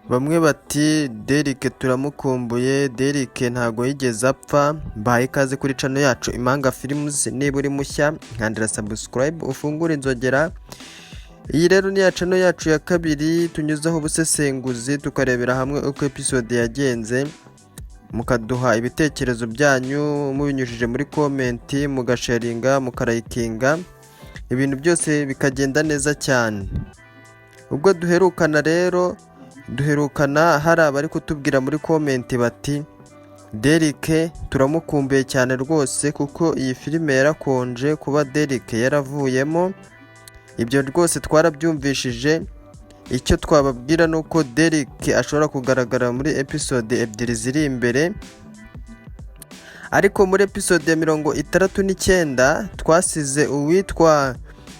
Bamwe bati: "Derek turamukumbuye, Derek ntago yigeze apfa." Mbahaye ikaze kuri channel yacu Impanga Films. Niba uri mushya, nkandira subscribe, ufungure inzogera. Iyi rero ni ya channel yacu ya kabiri tunyuzaho ubusesenguzi, tukarebera hamwe uko episode yagenze, mukaduha ibitekerezo byanyu mubinyujije muri comment, mugasharinga, mukarayikinga, ibintu byose bikagenda neza cyane. Ubwo duherukana rero, duherukana hari abari kutubwira muri comment bati: "Derek turamukumbuye cyane rwose, kuko iyi filime yarakonje kuba Derek yaravuyemo." Ibyo rwose twarabyumvishije. Icyo twababwira ni uko Derek ashobora kugaragara muri episode 2 ziri imbere. Ariko muri episode ya 69 twasize uwitwa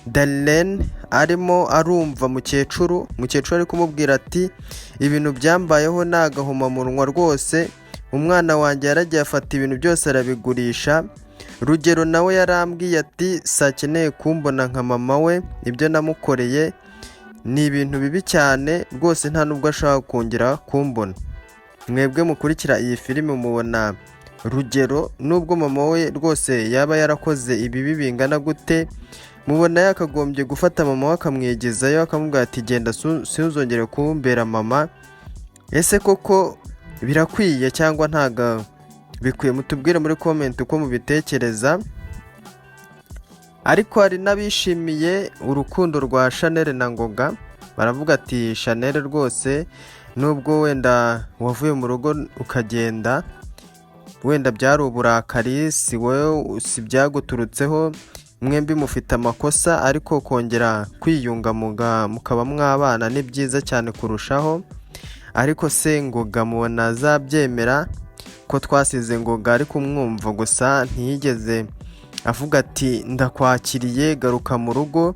Darlene arimo arumva mukecuru. Mukecuru ari kumubwira ati: "Ibintu byambayeho ni agahomamunwa rwose. Umwana wanjye yaragiye afata ibintu byose arabigurisha. Rugero nawe yarambwiye ati sakeneye kumbona nka mama we. Ibyo namukoreye ni ibintu bibi cyane rwose, nta nubwo ashaka kongera kumbona." Mwebwe mukurikira iyi filime, mubona Rugero, nubwo mama we rwose yaba yarakoze ibibi bingana gute, mubona yakagombye gufata mama we akamwegezayo, akamubwira ati: "Genda, sinzongere kumbera mama"? Ese koko birakwiye cyangwa ntago bikwiye? Mutubwire muri comment uko mubitekereza. Ariko hari n'abishimiye urukundo rwa Chanel na Ngoga, baravuga ati: "Chanel rwose, nubwo wenda wavuye mu rugo ukagenda, wenda byari uburakari, si wowe, si byaguturutseho, mwembi mufite amakosa, ariko kongera kwiyunga mukaba mwabana ni byiza cyane kurushaho." Ariko se Ngoga mubona azabyemera, ko twasize Ngoga ari kumwumva gusa, ntiyigeze avuga ati: "Ndakwakiriye, garuka mu rugo"?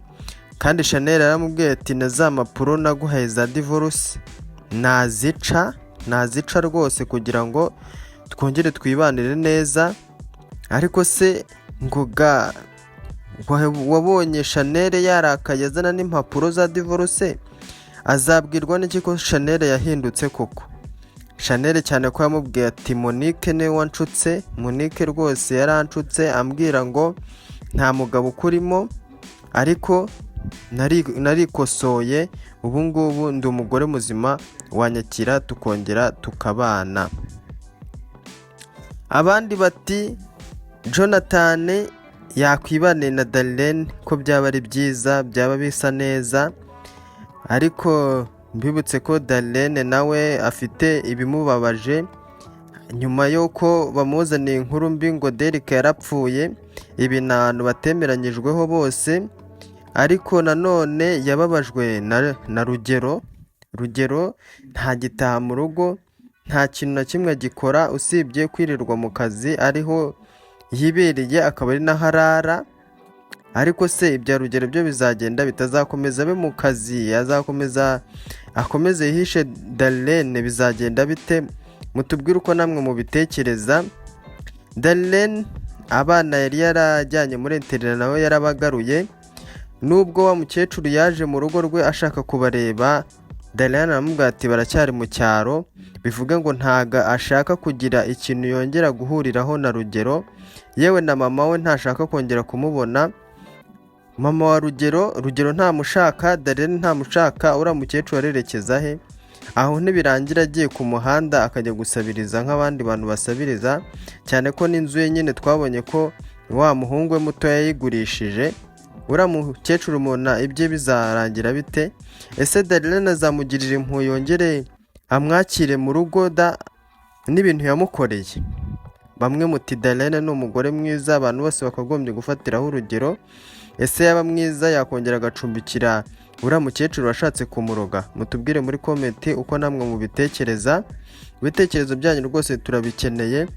Kandi Chanel yaramubwiye ati: "Na za mpapuro naguhaye za divorce nazica, nazica rwose kugira ngo twongere twibanire neza." Ariko se Ngoga wabonye Chanel yarakaye azana n'impapuro za divorce, azabwirwa n'iki ko Chanel yahindutse koko? Chanel cyane ko yamubwiye ati: "Monique niwe wanshutse, Monique rwose yaranshutse ambwira ngo nta mugabo ukurimo, ariko narikosoye, ubu ngubu ndi umugore muzima, wanyakira tukongera tukabana." Abandi bati: "Jonathan yakwibaniye na Darlene, ko byaba ari byiza, byaba bisa neza." Ariko mbibutse ko Darlene nawe afite ibimubabaje nyuma y'uko bamuzaniye inkuru mbi ngo Derek yarapfuye. Ibi ni ahantu batemeranyijweho bose. Ariko nanone yababajwe na Rugero. Rugero ntagitaha mu rugo, nta kintu na kimwe agikora usibye kwirirwa mu kazi, ariho yibereye, akaba ari naho arara. Ariko se ibya Rugero byo bizagenda bitazakomeza abe mu kazi, azakomeza akomeze yihishe Darlene? Bizagenda bite? Mutubwire uko namwe mubitekereza. Darlene abana yari yarajyanye muri internat nawe yarabagaruye, nubwo wa mukecuru yaje mu rugo rwe ashaka kubareba, Darlene aramubwira ati: "Baracyari mu cyaro." Bivuge ngo ntago ashaka kugira ikintu yongera guhuriraho na Rugero, yewe na mama we ntashaka kongera kumubona. Mama wa Rugero, Rugero ntamushaka, Darlene ntamushaka. Uriya mukecuru arerekeza he? Aho ntibirangira agiye ku muhanda akajya gusabiriza nk'abandi bantu basabiriza, cyane ko n'inzu ye nyine twabonye ko wa muhungu we muto yayigurishije? Uriya mukecuru mubona ibye bizarangira bite? Ese Darlene azamugirira impuhwe yongere amwakire mu rugo da n'ibintu yamukoreye? Bamwe muti: "Darlene ni umugore mwiza, abantu bose bakagombye gufatiraho urugero." Ese yaba mwiza yakongera agacumbikira uriya mukecuru washatse kumuroga? Mutubwire muri comment uko namwe mubitekereza. Ibitekerezo byanyu rwose turabikeneye.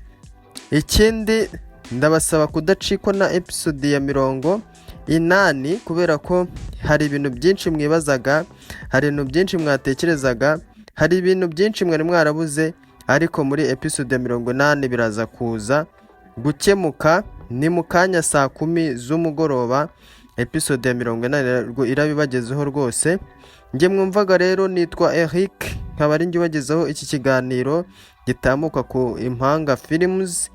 Ikindi, ndabasaba kudacikwa na episode ya 80, kubera ko hari ibintu byinshi mwibazaga, hari ibintu byinshi mwatekerezaga, hari ibintu byinshi mwari mwarabuze, ariko muri episode ya 80 biraza kuza gukemuka. Ni mu kanya saa 10 z'umugoroba, episode ya 80 irabibagezeho rwose. Njye mwumvaga rero nitwa Eric. Nkaba ari njye ubagezaho iki kiganiro gitambuka ku Impanga Films.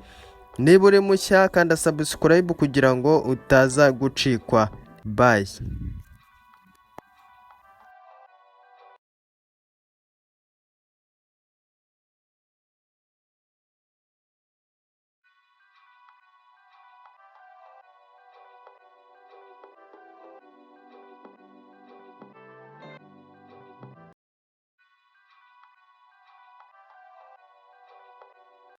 Niba uri mushya, kanda subscribe kugira ngo utaza gucikwa. Bye.